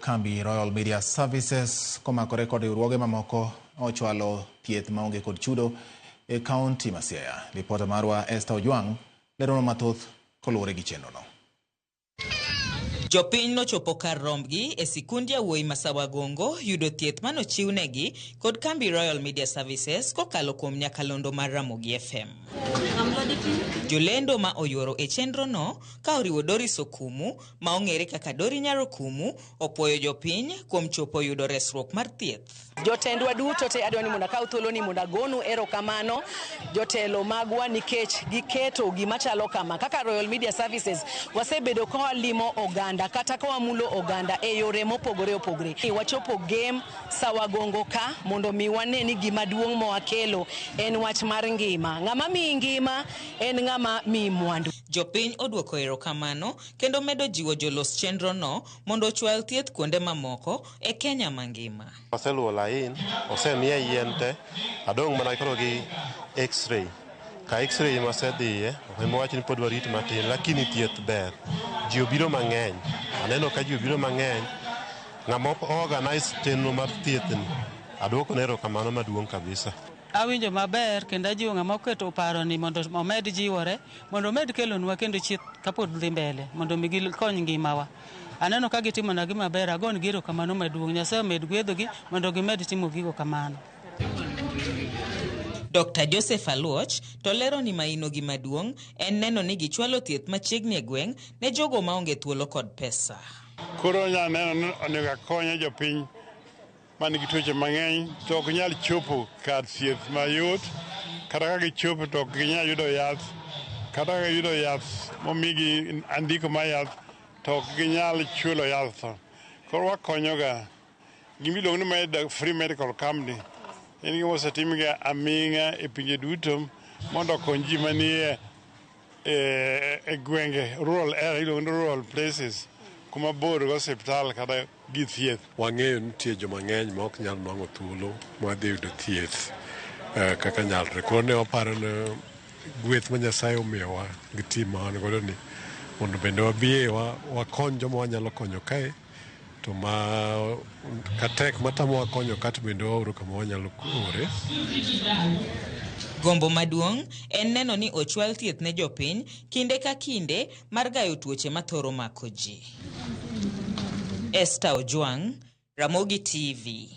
Kambi Royal Media Services komakore kod riwruoge mamoko ochwalo thieth maonge kod chudo e kaunti ma Siaya. Ripota marwa Esther Ojwang' leronwa mathoth koluwore gi chenrono. Jopiny nochopo kar rombgi e sikund yawuoyi ma Sawagongo yudo thieth manochiwnegi kod kambi Royal Media Services kokalo kuom nyakalondo mar Ramogi FM. Jolendo ma oyuoro e chenrono ka oriwo Doris Okumu ma ong'ere kaka Dori Nyarokumu opuoyo jopiny kuom chopo yudo resruok mar thieth. Jotendwa duto te adwa ni mondo akaw thuoloni mondo agonu erokamano jotelo magwa nikech giketo gima chalo kama. Kaka Royal Media Services wasebedo ka walimo oganda kata ka wamulo oganda e yore mopogore opogore. Wachopo Gem Sawagongo ka mondo mi wane ni gima duong' mowakelo en wach mar ngima. Ng'ama miyi ngima en ng'ama miyi mwandu. Jopiny oduoko erokamano kendo medo jiwo jolos chenrono mondo ochwal thieth kuonde mamoko e Kenya mangima. Aseluwo lain, osemiya yien te, adong' mana koro gi x-ray. Ka x-ray ema asedhiye, ema wacho ni pod warit matin, lakini thieth ber. Ji obiro mang'eny, aneno ka ji obiro mang'eny. Ng'ama organize chenro mar thieth ni, aduokone erokamano maduong' kabisa. Awinjo maber kendo ajiwo ng'ama oketo paroni mondo omed jiwore mondo omed kelonwa kendo chieth kapod dhi mbele mondo mi gikony ngimawa. Aneno ka gitimona gima ber agonegi erokamano maduong'. Nyasaye omed gwedhogi mondo gimed timo gigo kamano. Dr. Joseph Aluoch to lero ni maino gi maduong' en neno ni gichwalo thieth machiegni e gweng' ne jogo maonge thuolo kod pesa. Koro anya neno ni onego akonye jopiny man gi tuoche mang'eny to ok nyal chopo kar thieth mayot, kata ka gichopo to ok ginyal yudo yath, kata ka giyudo yath momigi andiko mar yath to ok ginyal chulo yath. Koro wakonyoga gima iluongo ni free medical camp ni en gima osetim ga aming'a e pinje duto mondo okony ji manie e gwenge rural area iluongo ni rural places kuma bor gi osiptal kata gi thieth. Wang'eyo ni nitie joma ng'eny ma ok nyal nwang'o thuolo mar dhi yudo thieth kaka nyalre. Koro ne waparo ni gweth ma Nyasaye omiyowa gi tim ma wan godo ni mondo bende wabiye wakony joma wanyalo konyo kae to ma katek matamowa konyo ka to bende waoro kama wanyalo ore. Gombo maduong' en neno ni ochwal thieth ne jopiny kinde ka kinde mar gayo tuoche mathoro mako ji. Esther Ojwang', Ramogi TV.